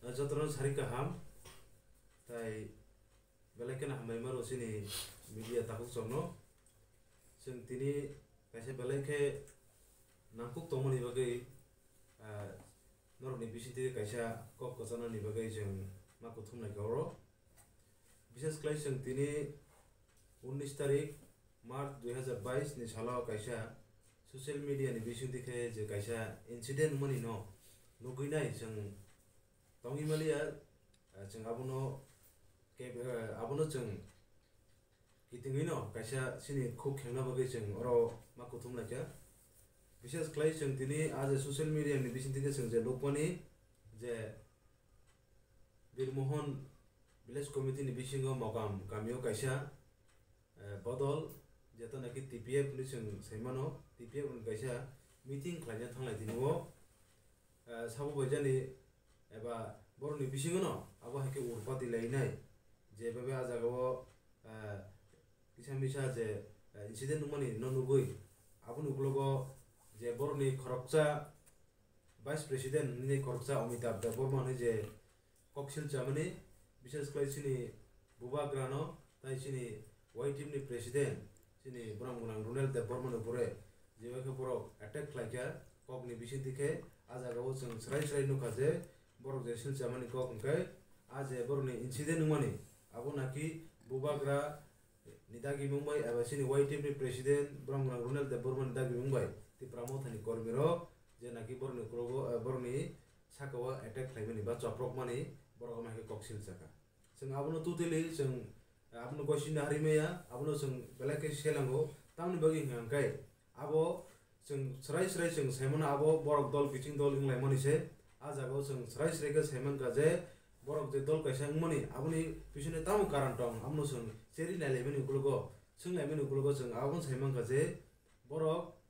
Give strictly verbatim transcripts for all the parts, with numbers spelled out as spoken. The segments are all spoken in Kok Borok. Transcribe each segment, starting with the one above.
Jotono sari kaham, tai belai kheno hambai maro chini media takhuk chokno. Chwng tini kaisa belai khe nangkuk tongmani bagwi, ah, norokni bisingtwi kaisa kok kwchanani bagwi chwng ma kuthum lai kha oro. Bishes khlai chwng tini unnish tarik March dui hazar bais ni salo kaisa social media ni bisingtwi khe je kaisa incident wngmani no nugwi nai chwng tongwi maliya, ah, chwng abono ke-, ah, abono chwng kitingwi no kaisa chini khuk khengna bagwi chwng oro ma kuthum lai kha. Bishes khlai chwng tini a je social media ni bisingtwi khe chwng je nukmani je Birmohon Village Committee ni bisingo Mokam kamio kaisa, eh, bodol, jeto naki T P F ni chwng saimano, T P F ni kaisa meeting khlaina thanglai tini o, eh, sabo baijani eba borokni bisingono abo hai khe urpati lainai, je bebe a jagao, eh, kisa misa je, eh, incident wngmani no nugwi, aboni ukologo je borokni khoroksa Vice President hwnwi khoroksa Amitabh Debbarma hwnwi je koksil chamani, bishes khlai chini bubagrano tai chini Y T F ni President chini borok gwnang Runel Debbarmano pore je bai khe borok attack khlai kha kokni bisingtwi khe, a jagao chwng srai srai nukha je borok je sil chamani kok hwnkhe a je borokni incident wngmani abo naki bubagra ni dagimung bai eba chini Y T F ni President borok gwnang Runel Debbarma ni dagimung bai Tipra Motha ni kormi rok je naki borokni ukologo, eh, borokni saka o attack khlaimani ba choprokmani borok ama hai khe koksil chakha. Chwng abono totally chwng, eh, abono gosina hari maya, abono chwng belai khe selango. Tamoni bagwi hwnkha hwnkhe abo chwng srai srai chwng saimano abo borok dol kiching dol wnglaimani se. A jagao chwng srai srai khe saimankha je borok je dol kaisa wngmani aboni bisingtwi tamo karon tong, abono chwng cheri nailaimani ukologo, swnglaimani ukologo chwng abono saimankha je borok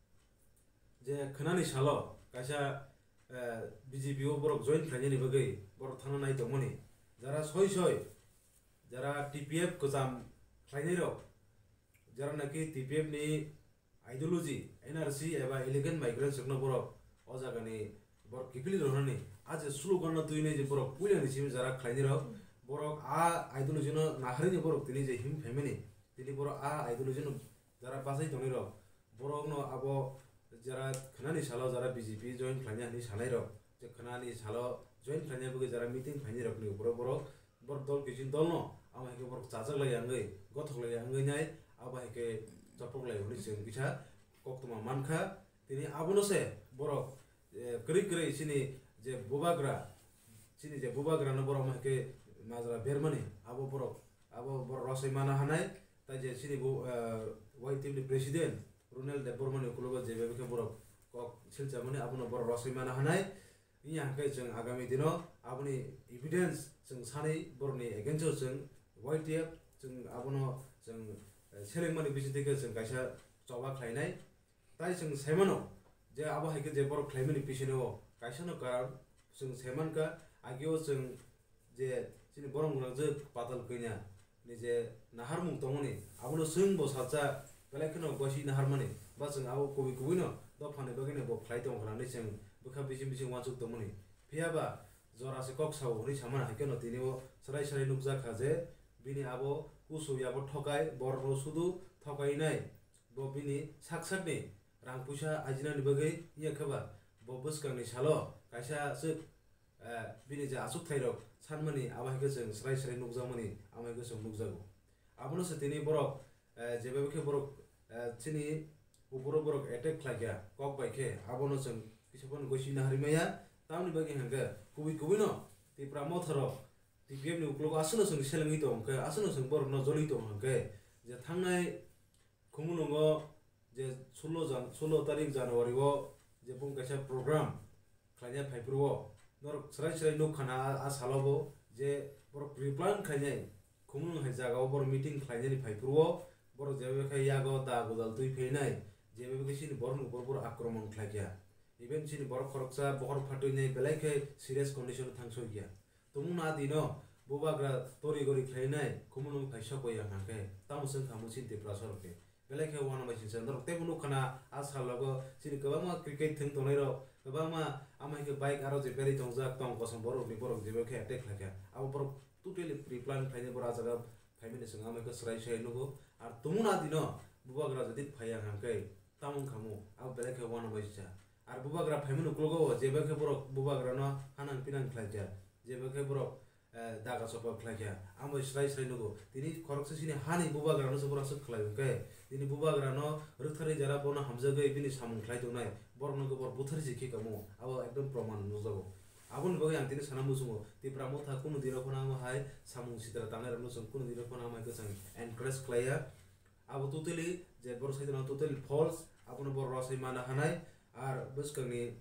je khwnani salo kaisa, eh, B J P o borok join khlainani bagwi borok thangna nai tongmani. Jara soi soi, jara T P F kwcham khlainai rok, jara naki T P F ni ideology, N R C eba illegal migrants rokno borok o jagani borok kiphilwi rwnani, a je slogan no twi nai je borok puila ni simi jara khlainai rok, borok a ideology no naharwi ni borok tini je him phaimani, tini borok a ideology no jara bachai tongnai rok, borokno abo jara khwnani salo jara B J P join khlainai hinwi sanai rok, je khwnani salo join khlainai bagwi jara meeting khlainai rokni uporo borok, borok dol kiching dolno amo hai khe borok chajak lai ya wngwi, gothok lai ya wngwi nai, abo hai khe chopok lai hwnwi chwng kisa koktwma mankha. Tini abono se borok, eh, kwrwi kwrwi chini je bubagra, chini je bubagrano borok amo hai khe majra bermani, abo borok, abo borok rosoi mana hanai, tai je chini bo, eh, Y T F ni President Runel Debbarma ni ukologo je bebe khe borok kok silchamani abono borok rosoi mana hanai. Wngya hwnkhe chwng agami dino aboni evidence chwng sanwi borokni against o chwng Y T F chwng abono chwng, eh, selengmani bisingtwi khe chwng kaisa choba khlainai. Tai chwng saimano je abo hai khe je borok khlaimani bisingtwi o kaisano karon chwng saimankha, ageo chwng je chini borok gwnangjwk patal kanya ni je naharmung tongmani, abono chwng bo salsa belai kheno gosi naharmani, ba chwng abo kubui kubui no dophani bagwi no bo khlai tong kha hinwi chwng bwkha bising bising uansuk tongmani. Phiya ba jora se kok sao hwnwi samani hai kheno tini o swrai swrai nukjak kha je bini abo kusu yabo thokai, borokno sudu thokainai, bo bini sak sakni rang puisa ajinani bagwi wngya khe ba bo bwskangni salo kaisa aswk eh, bini je achukthai rok sanmani abo hai khe chwng swrai swrai nukjakmani amo hai khe chwng nukjago. Abono se tini borok, eh, je bai khe borok, eh, chini uporo borok attack khlai kha kok bai khe abono chwng kisa phano gosina hari maya. Tamoni bagwi hwnkhe kubui kubui no Tipra Motha rok T P F ni ukologo aswkno chwng selengwi tong khe aswkno chwng borokno jolwi tong khe je thangnai Khumulwngo je sulo jan-, sulo tarik January o je bung kaisa program khlaina phaiphuru o norok swrai swrai nukha na a, a salo bo je borok pre-plan khlainai Khumulwng hai jaga o borok meeting khlainani phaiphuru o borok jeba khe yago da godal twi phainai jeba khe chini borok ni upor borok akromon khlai kha. Even chini borok khoroksa bokhorok phatwi nai belai khe serious condition o thang soi kha. Tumung na dino bubagra tori gori khlainai Khumulwng phai sokoi ya hwnkhe tamo chwng kha muchini Tiprasa rok khe. Belai khe uanama singsa norok teibo nukha na a sal rogo chini kwbangma cricket thwng tongnai rok Kwbangma ama hai khe bike aro je berwi tongjak tong kosom borok ni borok jeba khe attack khlai kha. Abo borok totally pre-plan khlainai borok ah jaga phaimani chwng ama hai khe chwrai chwrai nugo. Ar tumuna dino bubagra jodi phaiya hwnkhe tamung khamu abo belai khe uanabaisa. Ar bubagra phaimani uklogo jeba khe borok bubagrano hanang pinang khlai kha. Jeba khe borok eh, daga chopha khlai kha, amo srai srai nugo. Tini khoroksa chini hani bubagrano se borok aswk khlai hwnkhe, tini bubagrano rwktharwi jara bono hamjagwi bini samung khlai tongnai, borokno khe borok buthar si khe kamo, abo ekdom proman nukjago. Aboni bagwi ang tini sana muchungo, Tipra Motha kunu dino phano amo hai samung sitra tangnairokno chwng kunu dino phano amo hai khe chwng encourage khlai ya. Abo totally je borok sai tongno totally false, abono borok rw sai mana hanai, ar bwskangni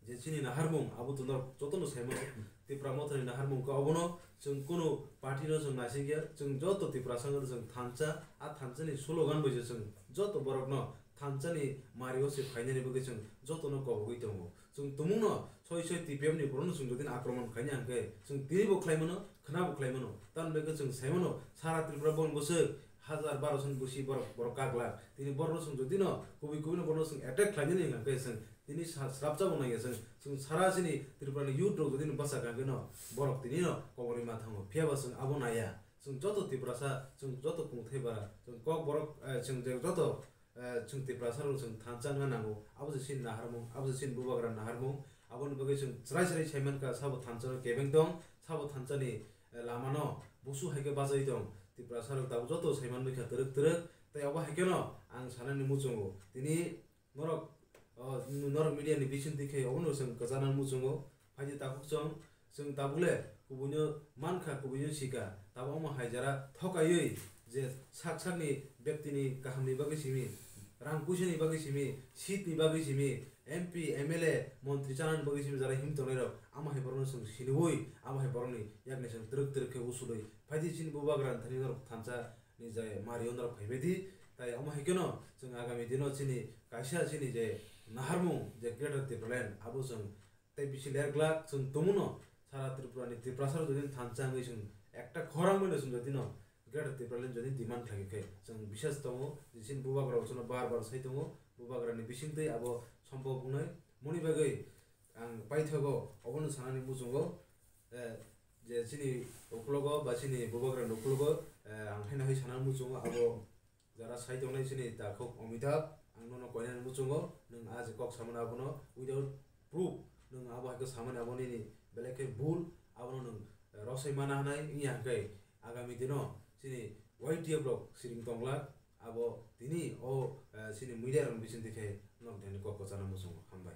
je chini naharmung abo to norok jotono saimano, Tipra Mothani naharmung khe obono chwng kunu party no chwng naisik ya, chwng joto Tiprasa wngkha chwng thansa, a thansani slogan bai se chwng joto borokno thansani mario se phainani bagwi chwng jotono kobogwi tongo. Chwng tumungno soi soi T P F ni borokno chwng jodi akromon khaina hwnkhe chwng tini bo khlai mano, khwna bo khlai mano, tamni bagwi chwng sai mano sara Tripura boni bwswk hajar barosho ni bwswi borok, borok kak lak. Tini borokno chwng jodi no kubui kubui no borokno chwng attack khlainani hwnkhe chwng tini sa-, srapsa bo nangya chwng, chwng sara chini Tripura ni youth rok jodi no bwsa kha hwnkhe no borok tini no kobor ni ma thango. Phiya ba chwng abo naya. Chwng joto Tiprasa, chwng joto kungthai bara, chwng kok borok, eh, chwng je joto, eh, chwng Tiprasa rok chwng thansa wngna nango. Abo se chini naharmung, abo se chini bubagra naharmung. Aboni bagwi chwng chwrai chwrai sai mankha, sabo thansa no kebeng tong, sabo thansa ni, eh, lama no busu hai khe bachai tong. Tiprasa rok tabuk joto sai manwi kha twrwk twrwk. Tei abo hai kheno ang sanani muchungo. Tini norok, o, norok media ni bisingtwi khe obono chwng kwchana muchungo. Phaidi takhuk chwng, chwng tabukle kubuino mankha, kubuino sikha. Tabuk omo hai jara thokaiwi je sak sakni bektini kahamni bagwi simi, rang puisani bagwi simi, seat ni bagwi simi, M P, M L A, montri chanani bagwi simi jara him tongnairok, amo hai borokno chwng siniwi, amo hai borokni yakni chwng twrwk twrwk khe usulwi phaidi chini bubagra thani norok thansa ni je mario norok phaibaidi. Tai omo hai kheno chwng agami dino chini kaisa chini je naharmung je Greater Tipraland abo chwng tei bisi ler glak chwng tongmano sara Tripura ni Tiprasa rok jodi thansa wngwi chwng ekta khorang bai no chwng jodi no Greater Tipraland jodi demand khlai khe chwng bisas tongo je chini bubagra rok chwngno bar bar sai tongo bubagra ni bisingtwi abo sombhob wngnai moni bagwi ang paithago obono sanani muchungo. Eh, je chini uklogo ba chini bubagrani uklogo, eh, ang haino hai sana muchungo abo jara sai tongnai chini takhuk Amitabh, ang nono koinani muchungo, nwng a je kok samani abono without proof, nwng abo hai khe samani abo nini belai khe bul, abono nwng, eh, rosai mana hanai wngya hwnkhe agami dino chini Y T F rok siring tonglak, abo tini o, eh, chini media rokni bisingtwi khe nok thani kok kwchana muchungo. Hambai.